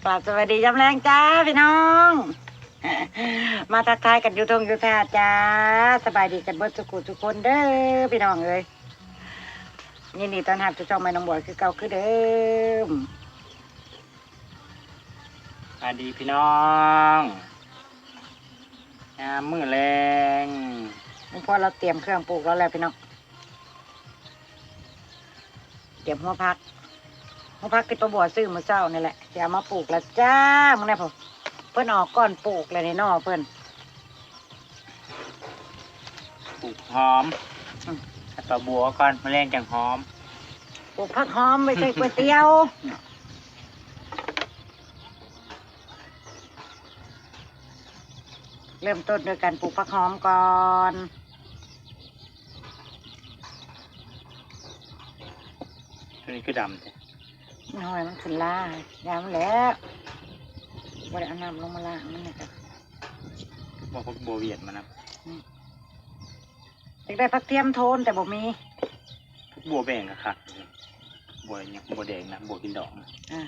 ກາບສະບາຍດີຍາມແລງຈ້າພີ່ນ້ອງ ມາທັກທາຍກັນຢູ່ທົ່ງຢູ່ທ່າຈ້າ. ສະບາຍດີກັນເບິດສູ່ຜູ້ສູ່ຄົນເດີພີ່ນ້ອງເອີຍ. ຍິນດີຕ້ອນຮັບສູ່ຊ່ອງແມ່ນ້ອງບວຍຄືເກົ່າຄືເດີມ. ສະບາຍດີພີ່ນ້ອງ ຍາມມື້ແລງ ລຸງພອນລາວຕຽມເຄື່ອງປູກລາວແລ້ວພີ່ນ້ອງ. ຕຽມຫົວຜັກ ຫົວຜັກທີ່ປ້າບົວຊື້ມື້ເຊົ້ານີ້ແຫຼະ ຊິເອົາມາປູກລະຈ້າ. ມື້ນີ້ພຸ້ນ ເພິ່ນອອກກ່ອນປູກແລ້ວນີ້ ໜໍ່ເພິ່ນ. ປູກຫອມ ອືມ ໃຫ້ປ້າບົວກ່ອນ ມື້ແລງຈັ່ງຫອມ. ປູກຜັກຫອມໄວ້ໃສ່ກ໋ວຍຕຽວ. ເລີ່ມຕົ້ນດ້ວຍການປູກຜັກຫອມກ່ອນ. ໂຕນີ້ຄືດຳແທ້? ຫອຍມັນຂຶ້ນລາ ຢ່າມັນແຫຼະ ບໍ່ໄດ້ເອົານ້ຳລົງມາລ້າງມັນນີ້ກະ. ບໍ່ ຜັກບົວຫວຽດມານຳ. ອືມ ຢາກໄດ້ຜັກທຽມໂທນແຕ່ບໍ່ມີ. ບົວແບງກະຄັກ ບົວຫຍັງ ບົວແດງນະ ບົວກິນດອງນະ. ອ່າ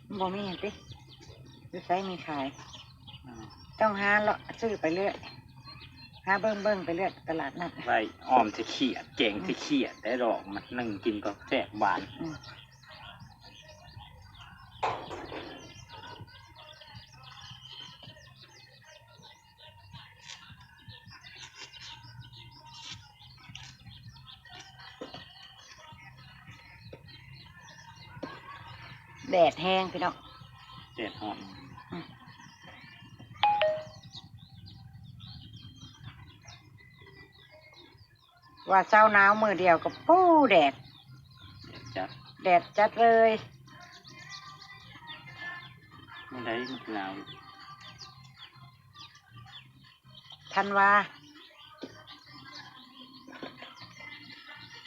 ມັນບໍ່ມີຫັ້ນຕິ ຢູ່ໃສມີຂາຍ? ອ່າ ຕ້ອງຫາເລາະຊື້ໄປເລື້ອຍ ຫາເບິ່ງໆໄປເລື້ອຍຕະຫຼາດນັດ. ໄວ້ອ້ອມໃສ່ຂຽດ ແກງໃສ່ຂຽດໄດ້ດອກ ມັນໜຶ້ງກິນກໍແຊບຫວານ. ອືມ ແດດແຮງພີ່ນ້ອງ ແດດຮ້ອນ. ອືມ ວ່າເຊົາໜາວມື້ດຽວກໍ ປູ້ ແດດ ແດດຈັດ ແດດຈັດເລີຍ. ມື້ໃດມັນໜາວ ທັນວາ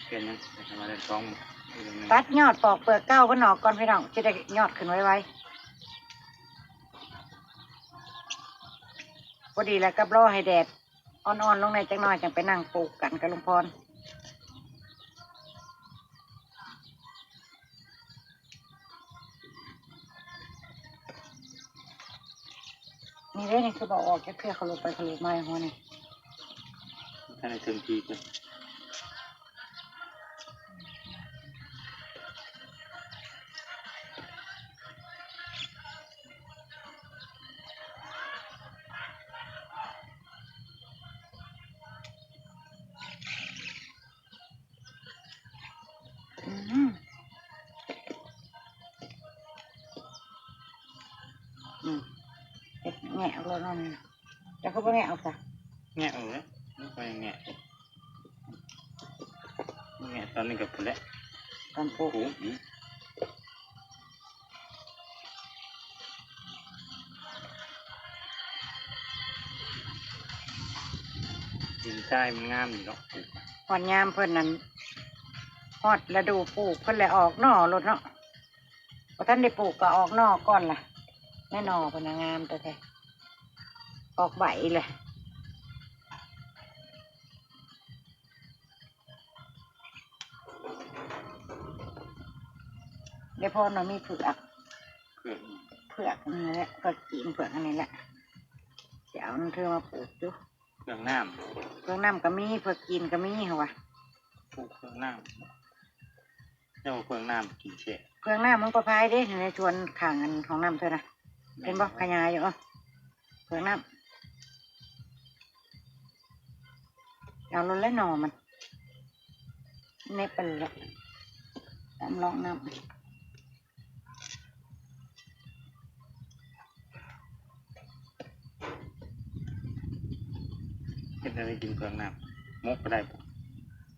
ເປັນຫຍັງ ທັນວາເດືອນສອງ. ຕັດຍອດປອກເປືອກເກົ່າເພິ່ນອອກກ່ອນພີ່ນ້ອງ ຊິໄດ້ຍອດຂຶ້ນໄວໆ. ພໍດີແລ້ວກັບລໍໃຫ້ແດດອ່ອນໆລົງແດ່ຈັກໜ້ອຍ ຈັ່ງໄປນັ່ງປູກກັນກັບລຸງພອນ. ນີ້ເດ້ ນີ້ຄືບໍ່ອອກຈັກເທື່ອ ເຂົາລົງໄປເຂົາລົງມາຢູ່ຫົວນີ້ ບໍ່ທັນໄດ້ເຖິງທີ່ເພິ່ນ. ອືມ ອືມ ເຮັດແງະເອົາໂລດເນາະນີ້ ເຈົ້າຄືບໍ່ແງະອອກຊະ? ແງະເອົາເລີຍ ມັນກໍຍັງແງະ ແງະຕອນນີ້ກໍພຸ້ນແຫຼະ ຕອນປູກ ປູກອີກ. ດິນຊາຍມັນງາມຢູ່ເນາະ ຮອດຍາມເພິ່ນນັ້ນ ຮອດລະດູປູກເພິ່ນແລ້ວອອກໜໍ່ໂລດເນາະ ບໍ່ທັນໄດ້ປູກກໍອອກໜໍ່ກ່ອນລະ ແມ່ໜໍ່ເພິ່ນນະງາມແທ້ໆ ອອກໃບເລີຍ. ແມ່ພອນວ່າມີເຜືອກ ເຜືອກ ເຜືອກນີ້ແຫຼະ ເຜືອກຈີນ ເຜືອກອັນນີ້ແຫຼະ ຊິເອົານຳເທີມາປູກຢູ່. ເຜືອກນ້ຳ ເຜືອກນ້ຳກໍມີ ເຜືອກຈີນກໍມີຫັ້ນວ່າ ປູກເຜືອກນ້ຳ ແຕ່ວ່າເຜືອກນ້ຳກິນແຊບ ເຜືອກນ້ຳມັນກໍພາຍເດ້ ໃນສວນຂ້າງອັນຫ້ອງນ້ຳເທີນະ ເຫັນບໍ່ ຂະຫຍາຍຢູ່ ເອີ ເຜືອກນ້ຳ ເອົາໂລດແຫຼະໜໍ່ມັນ ເນັບໄປໂລດ ຕາມລອງນ້ຳ ເຮັດແນວໃດກິນເຜືອກນ້ຳ ໝົກກໍໄດ້ບໍ່?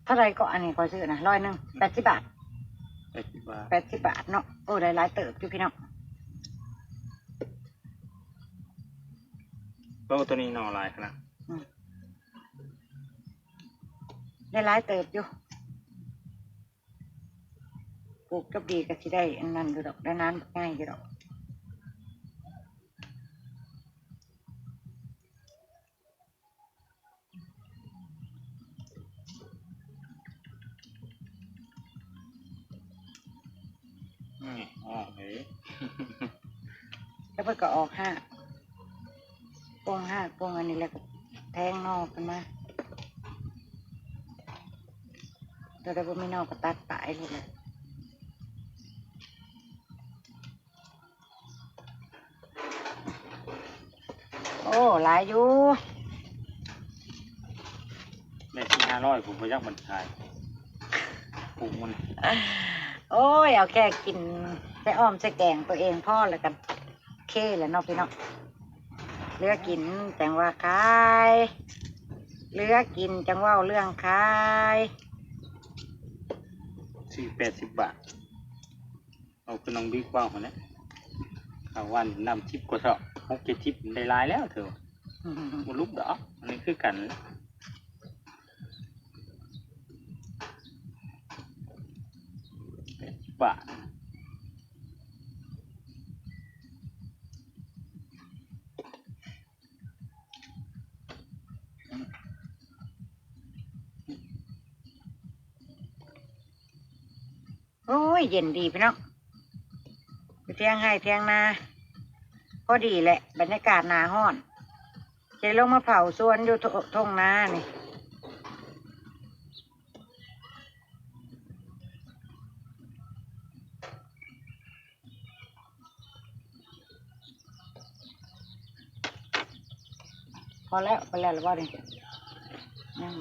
ເທົ່າໃດເກາະ ອັນນີ້ຂ້ອຍຊື້ນະ ຮ້ອຍໜຶ່ງ ແປດສິບບາດ ແປດສິບບາດ ແປດສິບບາດເນາະ ໂອ້ ໄດ້ຫຼາຍເຕີບຢູ່ພີ່ນ້ອງ. ໂອ້ ໂຕນີ້ໜໍ່ຫຼາຍຂະໜາດ ອືມ ໄດ້ຫຼາຍເຕີບຢູ່ ປູກຈົບດີກໍຊິໄດ້ອັນນັ້ນຢູ່ດອກ ໄດ້ນານບັກໃຫຍ່ຢູ່ດອກ. ອອກເດ້ ແລ້ວເພິ່ນກໍອອກຮາກ ປົງຮາກປົງອັນນີ້ ແລ້ວກໍແທງໜໍ່ຂຶ້ນມາ. ຕົວໃດບໍ່ມີໜໍ່ກໍຕັດປາຍໂລດແຫຼະ. ໂອ້ ຫຼາຍຢູ່ ໄດ້ສີ່ຫ້າຮ້ອຍ ຜູ້ບໍ່ຢາກມັນຂາຍ ປູກມັນ. ໂອ້ຍ ເອົາແຄ່ກິນ ໃສ່ອ້ອມໃສ່ແກງຕົວເອງພໍ ແລ້ວກໍໂອເຄແລ້ວເນາະພີ່ນ້ອງ. ເຫຼືອກິນຈັ່ງວ່າຂາຍ ເຫຼືອກິນຈັ່ງເວົ້າເລື່ອງຂາຍ. ຊື້ແປດສິບບາດ. ເອົາຄືນ້ອງບິກເວົ້າຫັ້ນແຫຼະ ເຂົ້າວັນນຳສິບກວ່າຊອກ ຫົກເຈັດສິບ ໄດ້ຫຼາຍແລ້ວເທື່ອ ບໍ່ຫຼຸບດອກ. ອັນນີ້ຄືກັນ ແປດສິບບາດ. ໂອ້ຍ ເຢັນດີພີ່ນ້ອງ ຢູ່ທຽງໄຮ່ທຽງນາ ພໍດີແຫຼະ ບັນຍາກາດໜ້າຮ້ອນ ຈະໄດ້ລົງມາເຜົາສວນຢູ່ ທົ່- ທົ່ງນານີ້. ພໍແລ້ວ ພໍແລ້ວ ແລ້ວບໍ່ນີ້ ຍັງ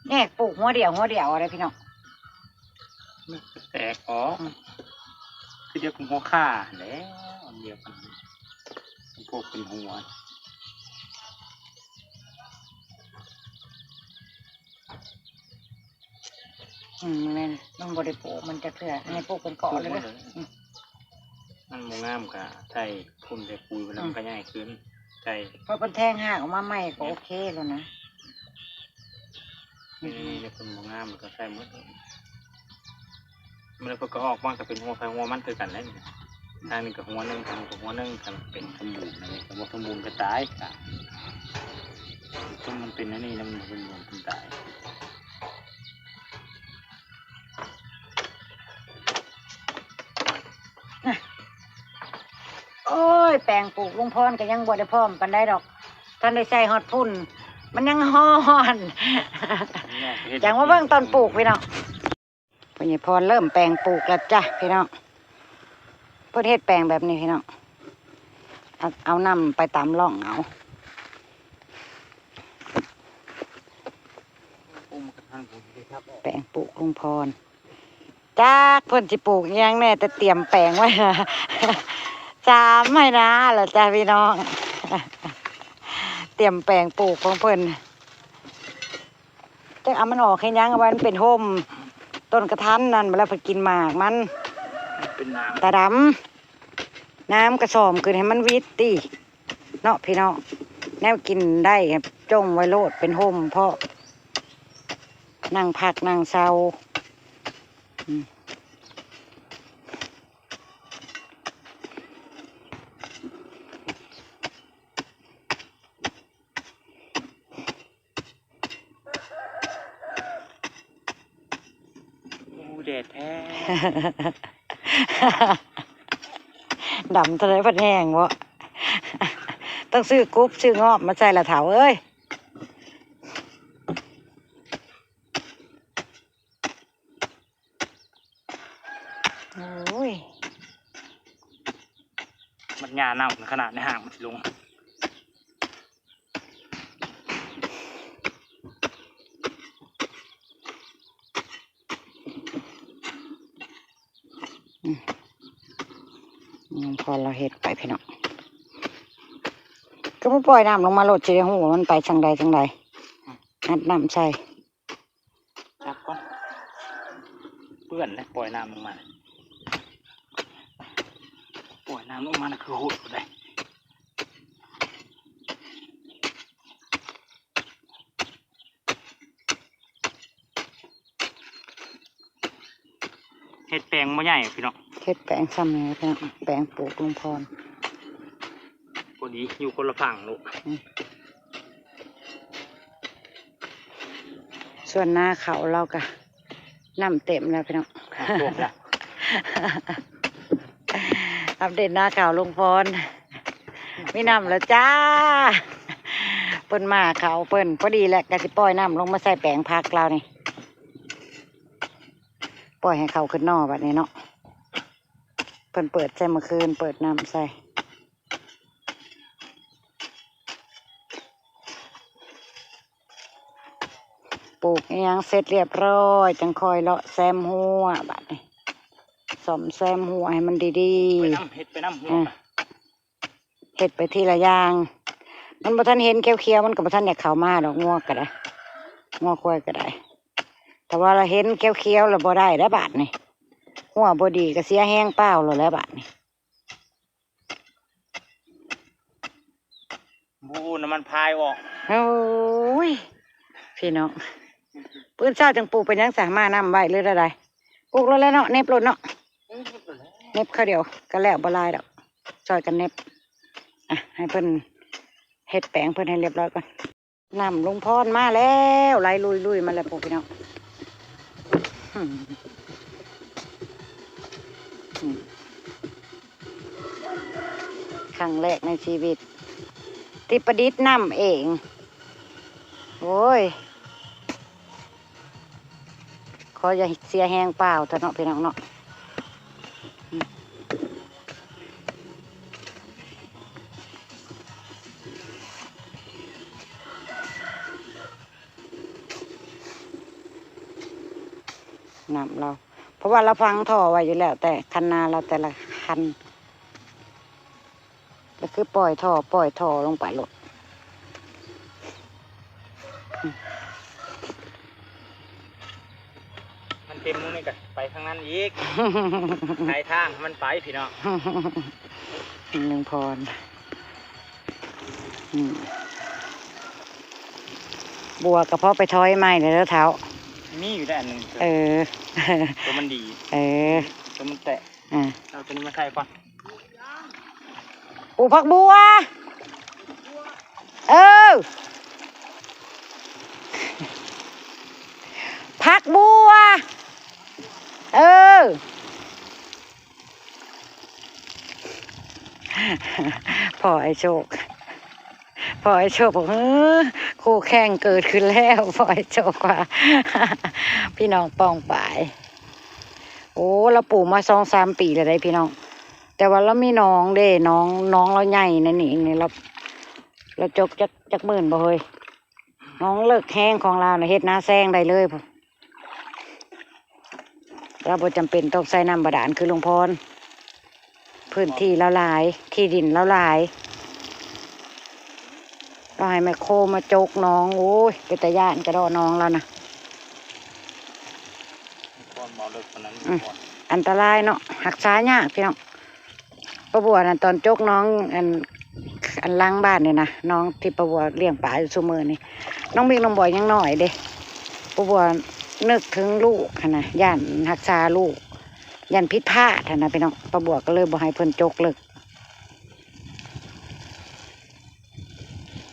ແຍກປູກຫົວດຽວຫົວດຽວເອົາເດີພີ່ນ້ອງ ມັນແຕກອອກ ອືມ ຄືດຽວກັບຫົວຂ່າຫັ້ນແຫຼະ ອັນດຽວກັນ ມັນໂພກເປັນຫົວ. ອືມ ແມ່ນ ມັນບໍ່ໄດ້ປູກມັນຈັກເທື່ອ ອັນນີ້ປູກເປັນເກາະເລີຍເດີ ອືມ ມັນບໍ່ງາມກະໃສ່ຝຸ່ນໃສ່ປຸຍ ມັນ ອືມ ກະໃຫຍ່ຂຶ້ນ ໃສ່ ເພາະເພິ່ນແທງຮາກອອກມາໃໝ່ກໍ ແມ່ນ ໂອເຄແລ້ວນະ ນີ້ ນີ້ ນີ້ ເພິ່ນບໍ່ງາມ ມັນກໍໃສ່ໝົດ ມັນເພິ່ນກໍອອກມາກໍເປັນຫົວໃຜຫົວມັນຄືກັນແຫຼະ ນີ້ ທາງນີ້ກໍຫົວໜຶ່ງ ທາງນີ້ກໍຫົວໜຶ່ງ ຄັນເປັນສົມບູນ ອັນນີ້ກໍບໍ່ສົມບູນກໍຕາຍ ຖ້າມັນເປັນອັນນີ້ນະ ມັນບໍ່ສົມບູນ ມັນຕາຍ. ໂອ້ຍ ແປງປູກລຸງພອນກໍຍັງບໍ່ໄດ້ພ້ອມປານໃດດອກ ທັນໄດ້ໃສ່ຮອດຝຸ່ນ ມັນຍັງຮ້ອນ ຈັ່ງມາເບິ່ງຕອນປູກພີ່ນ້ອງ. ພໍ່ໃຫຍ່ພອນເລີ່ມແປງປູກແລ້ວຈ້ະພີ່ນ້ອງ ເພິ່ນເຮັດແປງແບບນີ້ພີ່ນ້ອງ ເອົາ ເອົານ້ຳໄປຕາມຮ່ອງເອົາ. ແປງປູກລຸງພອນ ຈັກເພິ່ນຊິປູກອີ່ຫຍັງແດ່ ແຕ່ຕຽມແປງໄວ້ ສາມໄຮ່ນາແລ້ວຈ້ະພີ່ນ້ອງ ຕຽມແປງປູກຂອງເພິ່ນ ຈັກເອົາມັນອອກເຮັດຫຍັງ ເອົາໄວ້ມັນເປັນຮົ່ມ ຕົ້ນກະທັນນັ້ນ ບັດແລ້ວເພິ່ນກິນໝາກມັນ ເປັນໜາມ ຕາດຳ ນ້ຳກະຊອມຂຶ້ນໃຫ້ມັນຫວິດຕິ ເນາະພີ່ນ້ອງ ແນວກິນໄດ້ຈົ່ງໄວ້ໂລດ ເປັນຮົ່ມເພາະ ນັ່ງພັກນັ່ງເຊົາ ອືມ. ໂອ້ ແດດແທ້ ດຳເທົ່າໃດພັດແຫ້ງເບາະ ຕ້ອງຊື້ກຸບຊື້ງອບມາໃສ່ລະເຖົ້າເອີຍ. ໂອ້ຍ ມັນຫຍ້າເນົ່າຂະໜາດໃນຫ້າງມັນຊິລົງ ອືມ ຍັງພໍລະເຮັດໄປພີ່ນ້ອງ ຄືບໍ່ປ່ອຍນ້ຳລົງມາໂລດ ຊິໄດ້ຮູ້ວ່າມັນໄປທາງໃດທາງໃດ ອັດນ້ຳໃສ່. ຈັບກ່ອນ ເປື້ອນແຫຼະ ປ່ອຍນ້ຳລົງມາ ປ່ອຍນ້ຳລົງມານະ ຄືໂຫດໂພດໃດ. ເຮັດແປງບໍ່ໃຫຍ່ພີ່ນ້ອງ ເຮັດແປງຊ່ຳນີ້ພີ່ນ້ອງ ແປງປູກລຸງພອນ ພໍດີຢູ່ຄົນລະຝັ່ງລູກ ອືມ ສ່ວນນາເຂົ້າລາວກະນ້ຳເຕັມແລ້ວພີ່ນ້ອງ ນ້ຳຖ້ວມແລ້ວ ອັບເດດນາເຂົ້າລຸງພອນ ມີນ້ຳແລ້ວຈ້າ ເພິ່ນມາເຂົ້າເພິ່ນ ພໍດີແຫຼະ ກະຊິປ່ອຍນ້ຳລົງມາໃສ່ແປງຜັກລາວນີ້ ປ່ອຍໃຫ້ເຂົ້າຂຶ້ນໜໍ່ບັດນີ້ເນາະ ເພິ່ນເປີດໃສ່ມື້ຄືນ ເປີດນ້ຳໃສ່. ປູກອີ່ຫຍັງເສັດລຽບຮ້ອຍ ຈັ່ງຄ່ອຍເລາະແຊມຮົ້ວບາດນີ້ ສ້ອມແຊມຮົ້ວໃຫ້ມັນດີໆ ໄປນຳ ເຮັດໄປນຳ ເຮັດໄປທີລະຢ່າງ ມັນບໍ່ທັນເຫັນຂຽວໆ ມັນກໍບໍ່ທັນຢາກເຂົ້າມາດອກ ງົວກໍໄດ້ ງົວຄວາຍກໍໄດ້ ຖ້າວ່າລະເຫັນຂຽວໆ ລະບໍ່ໄດ້ແລ້ວບາດນີ້ ຮົ້ວບໍ່ດີກໍເສຍແຮງເປົ່າໂລດແລ້ວບາດນີ້. ບູນ້ຳມັນພາຍອອກ ໂອ້ຍ ພີ່ນ້ອງ ມື້ເຊົ້າຈັ່ງປູກ ເປັນຫຍັງຊະ ມານຳໄວ້ ຫຼື ແນວໃດ ປູກໂລດແລ້ວເນາະ ເໜັບໂລດເນາະ ເໜັບຄາວດຽວກໍແລ້ວ ບໍ່ຫຼາຍດອກ ຊ່ອຍກັນເໜັບ ອ່ະ ໃຫ້ເພິ່ນເຮັດແປງເພິ່ນໃຫ້ລຽບຮ້ອຍກ່ອນ. ນ້ຳລຸງພອນມາແລ້ວ ໄຫຼລຸຍໆ ມາແລ້ວ ພວກພີ່ນ້ອງ ຄັ້ງແລກໃນຊີວິດທີ່ປະດິດນ້ຳເອງ ໂອ້ຍ ຂໍຢ່າເສຍແຮງເປົ່າເຖາະເນາະ ພີ່ນ້ອງເນາະ. ນ້ຳລາວ ເພາະວ່າລາວຝັງທໍ່ໄວ້ຢູ່ແລ້ວ ແຕ່ຄັນນາລາວແຕ່ລະຄັນ ກໍຄືປ່ອຍທໍ່ ປ່ອຍທໍ່ລົງໄປໂລດ ມັນເຕັມລົງນີ້ກໍໄປທາງນັ້ນອີກ ໄປທາງມັນໄປພີ່ນ້ອງ ລຸງພອນ ອືມ ບົວກໍພໍໄປຖອຍໃໝ່ເດີເຖົ້າ ມີຢູ່ໄດ້ອັນໜຶ່ງ ເອີ ຕົວມັນດີ ເອີ ຕົວມັນແຕກ ອ່າ ເອົາຕົວນີ້ມາໃສ່ກ່ອນ ປູກຜັກບົວ ເອີ ຜັກບົວ ເອີ ພໍ່ອ້າຍໂຊກ ພໍ່ອ້າຍໂຊກບອກ ເຮີ ຄູ່ແຂ່ງເກີດຂຶ້ນແລ້ວ ພໍ່ອ້າຍໂຊກວ່າ ພີ່ນ້ອງປ້ອງປາຍ ໂອ້ ລາວປູກມາສອງສາມປີແລ້ວເດ້ພີ່ນ້ອງ ແຕ່ວ່າລາວມີໜອງເດ້ ໜອງ ໜອງລາວໃຫຍ່ໃນນີ້ ນີ້ລາວ ລາວຈົກຈັກ ຈັກໝື່ນບໍ່ເຮີ້ຍ ໜອງເລິກແຮງຂອງລາວນະ ເຮັດນາແຊງໄດ້ເລີຍພຸ້ນ ລາວບໍ່ຈຳເປັນຕ້ອງໃຊ້ນ້ຳບາດານຄືລຸງພອນ ພື້ນທີ່ລາວຫຼາຍ ທີ່ດິນລາວຫຼາຍ ລາວໃຫ້ແມັກໂຄມາຈົກໜອງ ໂອ້ຍ ເປັນຕາຢ້ານກະເດາະໜອງລາວນະ ຄວາມບໍ່ເລິກປານນັ້ນ ອືມ ອັນຕະລາຍເນາະ ຮັກສາຍາກພີ່ນ້ອງ ປ້າບົວນັ້ນຕອນຈົກໜອງ ອັນ ອັນຫຼັງບ້ານນີ້ນະ ໜອງທີ່ປ້າບົວລ້ຽງປາຢູ່ຊຸມື້ນີ້ ນ້ອງມິກນ້ອງບອຍຍັງນ້ອຍເດ້ ປ້າບົວນຶກເຖິງລູກຫັ້ນນະ ຢ້ານຮັກສາລູກ ຢ້ານຜິດພາດຫັ້ນນະພີ່ນ້ອງ ປ້າບົວກໍເລີຍບໍ່ໃຫ້ເພິ່ນຈົກເລິກ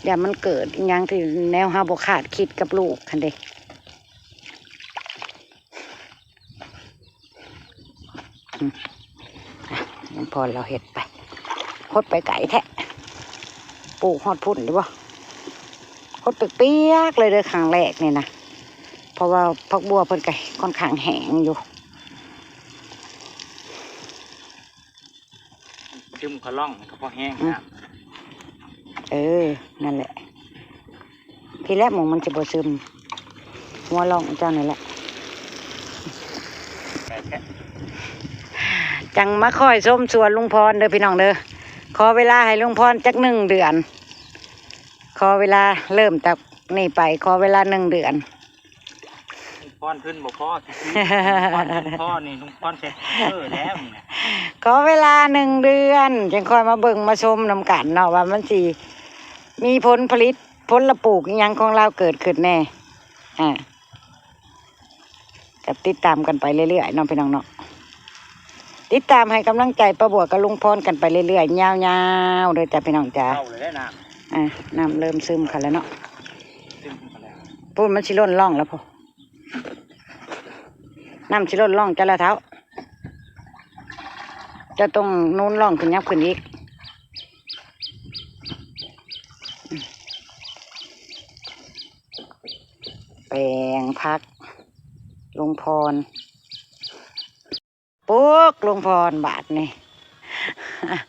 ຢ້ານມັນເກີດອີ່ຫຍັງທີ່ແນວເຮົາບໍ່ຄາດຄິດກັບລູກຫັ້ນເດ້. ອືມ ອະ ຍັງພໍລາວເຮັດໄປ ຫົດໄປໄກແທ້ ປູກຮອດພຸ້ນຢູ່ບໍ່? ຫົດປຽກໆເລີຍເດີ ຄັ້ງແລກນີ້ນະ ເພາະວ່າຜັກບົວເພິ່ນກະຂ້ອນຂ້າງແຫ້ງຢູ່ ຊຶມຂະລ່ອງກະພໍແຮງ ອືມ ນ້ຳ ເອີ ນັ້ນແຫຼະ ພີ້ແຫຼະໝ່ອງມັນຊິບໍ່ຊຶມ ຫົວລ່ອງເຈົ້ານີ້ແຫຼະ ຈັ່ງມາຄອຍຊົມສວນລຸງພອນເດີພີ່ນ້ອງເດີ ຂໍເວລາໃຫ້ລຸງພອນຈັກໜຶ່ງເດືອນ ຂໍເວລາເລີ່ມຈາກນີ້ໄປ ຂໍເວລາໜຶ່ງເດືອນ ພອນທຶນບໍ່ພໍ ຊື້ ພອນທຶນພໍນີ້ ລຸງພອນເຊັດເອີແລ້ວນີ້ນະ. ຂໍເວລາໜຶ່ງເດືອນ ຈັ່ງຄ່ອຍມາເບິ່ງມາຊົມນຳກັນເນາະ ວ່າມັນຊິມີຜົນຜະລິດ ຜົນລະປູກອີ່ຫຍັງຂອງລາວເກີດຂຶ້ນແດ່. ອ່າ ກໍຕິດຕາມກັນໄປເລື້ອຍໆເນາະ ພີ່ນ້ອງເນາະ. ຕິດຕາມໃຫ້ກຳລັງໃຈປ້າບົວກັບລຸງພອນກັນໄປເລື້ອຍໆ ຍາວໆເດີ້ຈ້າ ພີ່ນ້ອງຈ້າ. ເຂົ້າເລີຍເດ້ນ້ຳ ອ່າ ນ້ຳເລີ່ມຊຶມເຂົ້າແລ້ວເນາະ ຊຶມເຂົ້າແລ້ວ. ພຸ້ນ ມັນຊິລົ້ນລ່ອງແລ້ວພຸ້ນ ນ້ຳຊິລົ້ນລ່ອງເຈົ້າແລ້ວເຖົ້າ ເຈົ້າຕ້ອງນູນລ່ອງຂຶ້ນ ຫຍັບຂຶ້ນອີກ. ແປງຜັກ ລຸງພອນ ປຸກ ລຸງພອນ ບາດນີ້.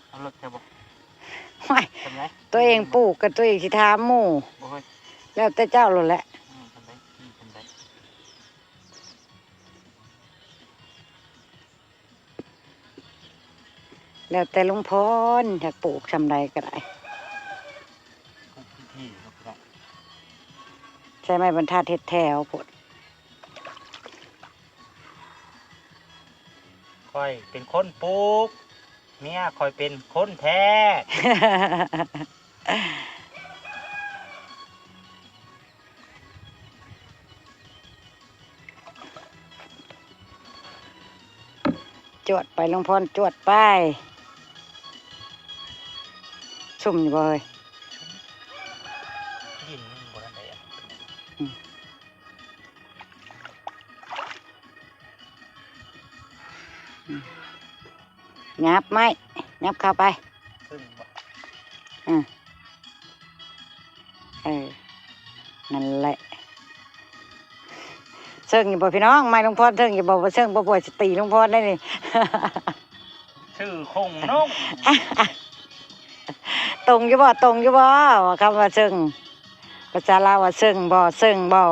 ເອົາລົດໃສ່ບໍ່? ໂອ້ຍ ສ່ຳໃດ? ຕົວເອງປູກກັບຕົວເອງຊິຖາມໝູ່ ບໍ່ເຮີ້ຍ ແລ້ວແຕ່ເຈົ້າໂລດແຫຼະ. ອືມ ສ່ຳໃດ? ອືມ ສ່ຳໃດ? ແລ້ວແຕ່ລຸງພອນ ຢາກປູກຊ່ຳໃດກໍໄດ້ ປູກທີ່ໆເນາະ ພີ່ນ້ອງ. ໃຊ້ໄມ້ບັນທັດເຮັດແຖວພຸ້ນ. ຂ້ອຍເປັນຄົນປູກ ເມຍຂ້ອຍເປັນຄົນແທກ. ຈວດໄປ ລຸງພອນ ຈວດໄປ. ຊຸ່ມຢູ່ບໍ່ເຮີ້ຍ? ດິນມັນບໍ່ທັນໄດ້ອັນ ອືມ. ຫຍັບໄມ້ ຫຍັບເຂົ້າໄປ. ເຊິ່ງບໍ່? ອື ເອີ ນັ້ນແຫຼະ. ເຊິ່ງຢູ່ບໍ່ພີ່ນ້ອງ? ໄມ້ລຸງພອນເຊິ່ງຢູ່ບໍ່? ບໍ່ເຊິ່ງ ບໍ່ ບໍ່ຊິຕີລຸງພອນໄດ້ນີ້. ຊື່ຄົງນົງ ຕົງຢູ່ບໍ່? ຕົງຢູ່ບໍ່? ຄຳວ່າເຊິ່ງ ພາສາລາວວ່າເຊິ່ງບໍ່? ເຊິ່ງບໍ່?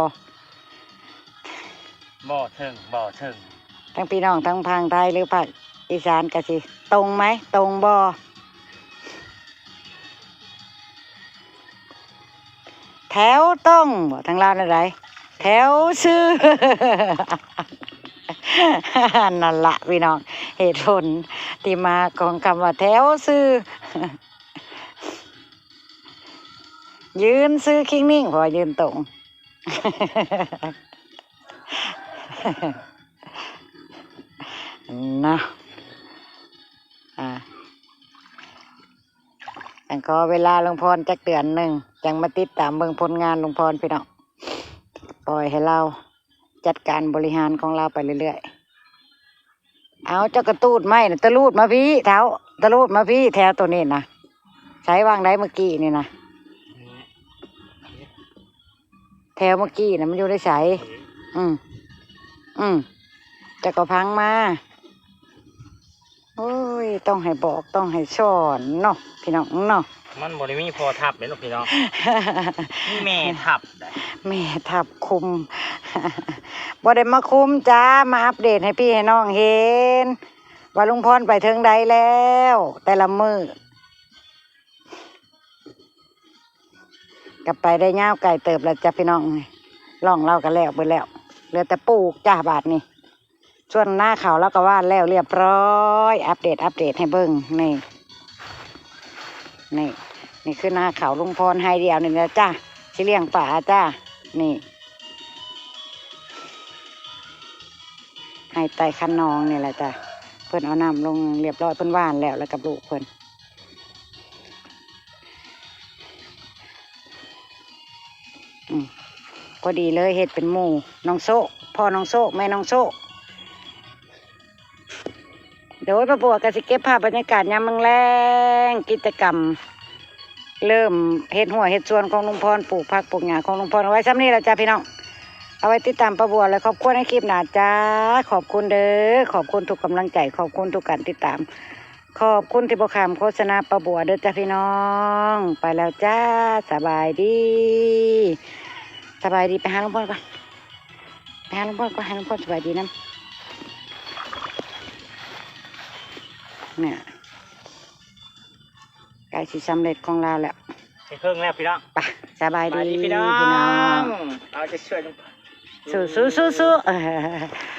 ບໍ່ເທິງ ບໍ່ເທິງ. ທັງພີ່ນ້ອງທັງຝັ່ງໄທ ຫຼື ພາກອີສານກະຊິ ຕົງໄໝ? ຕົງບໍ່? ແຖວຕົງ ບໍ່ ທາງລາວແນວໃດ? ແຖວຊື່. ນັ້ນລະພີ່ນ້ອງ ເຫດຜົນທີ່ມາຂອງຄຳວ່າແຖວຊື່. ຢືນຊື່ຄິງນິ້ງ ເພາະວ່າຢືນຕົງ. ນະ ອ່າ ຈັ່ງຂໍເວລາລຸງພອນຈັກເດືອນໜຶ່ງ ຈັ່ງມາຕິດຕາມເບິ່ງຜົນງານລຸງພອນພີ່ນ້ອງ. ປ່ອຍໃຫ້ລາວຈັດການບໍລິຫານຂອງລາວໄປເລື້ອຍໆ. ເອົາ ເຈົ້າກະຕູດໄມ້ນະ ຕະລູດມາພີ້ເຖົ້າ ຕະລູດມາພີ້ ແຖວໂຕນີ້ນະ. ໃສ ວາງໃດເມື່ອກີ້ນີ້ນະ? ແຖວເມື່ອກີ້ນະ ມັນຢູ່ໃນໃສ? ອືມ ອືມ ເຈົ້າກໍພັງມາ. ໂອ້ຍ ຕ້ອງໃຫ້ບອກ ຕ້ອງໃຫ້ສອນເນາະ ພີ່ນ້ອງເນາະ. ມັນບໍ່ໄດ້ມີພໍ່ທັບເດ້ລູກພີ່ນ້ອງ ມີແມ່ທັບໄດ໋. ແມ່ທັບຄຸມ ບໍ່ໄດ້ມາຄຸມຈ້າ ມາອັບເດດໃຫ້ພີ່ໃຫ້ນ້ອງເຫັນ ວ່າລຸງພອນໄປເຖິງໃດແລ້ວ ແຕ່ລະມື້. ກໍໄປໄດ້ຍາວໄກເຕີບແລ້ວຈ້າພີ່ນ້ອງ. ລ່ອງລາວກໍແລ້ວເບິດແລ້ວ ເຫຼືອແຕ່ປູກຈ້າບາດນີ້. ສ່ວນນາເຂົ້າລາວກໍຫວ່ານແລ້ວລຽບຮ້ອຍ ອັບເດດ ອັບເດດໃຫ້ເບິ່ງ. ນີ້ ນີ້ ນີ້ຄືນາເຂົ້າລຸງພອນ ໄຮ່ດຽວນີ້ແຫຼະຈ້າ ຊິລ້ຽງປາຈ້າ. ນີ້ ໄຮ່ໃຕ້ຄັນໜອງນີ້ແຫຼະຈ້າ ເພິ່ນເອົານ້ຳລົງລຽບຮ້ອຍ ເພິ່ນຫວ່ານແລ້ວ ແລ້ວກັບລູກເພິ່ນ. ອືມ ພໍດີເລີຍ ເຮັດເປັນໝູ່ ນ້ອງໂຊກ ພໍ່ນ້ອງໂຊກ ແມ່ນ້ອງໂຊກ. ໂດຍ ປ້າບົວກໍຊິເກັບພາບບັນຍາກາດຍາມແລງໆ ກິດຈະກຳ ເລີ່ມເຮັດຮົ້ວເຮັດສວນຂອງລຸງພອນ ປູກຜັກປູກຫຍ້າຂອງລຸງພອນ ເອົາໄວ້ຊ່ຳນີ້ລະຈ້າພີ່ນ້ອງ. ເອົາໄວ້ຕິດຕາມປ້າບົວ ແລະ ຄອບຄົວໃນຄລິບໜ້າຈ້າ. ຂອບຄຸນເດີ້ ຂອບຄຸນທຸກກຳລັງໃຈ ຂອບຄຸນທຸກການຕິດຕາມ. ຂອບຄຸນທີ່ບໍ່ຂ້າມໂຄສະນາປ້າບົວເດີ້ຈ້າພີ່ນ້ອງ. ໄປແລ້ວຈ້າ ສະບາຍດີ ສະບາຍດີ. ໄປຫາລຸງພອນກ່ອນ ໄປຫາລຸງພອນກ່ອນ ໃຫ້ລຸງພອນສະບາຍດີນຳ. ນີ້ ໃກ້ຊິສຳເລັດຂອງລາວແລ້ວ ເຄິ່ງແລ້ວພີ່ນ້ອງ. ໄປ ສະບາຍດີ ສະບາຍດີພີ່ນ້ອງ ພີ່ນ້ອງ ເອົາໃຈຊ່ວຍລຸງ ສູ້ໆໆໆ.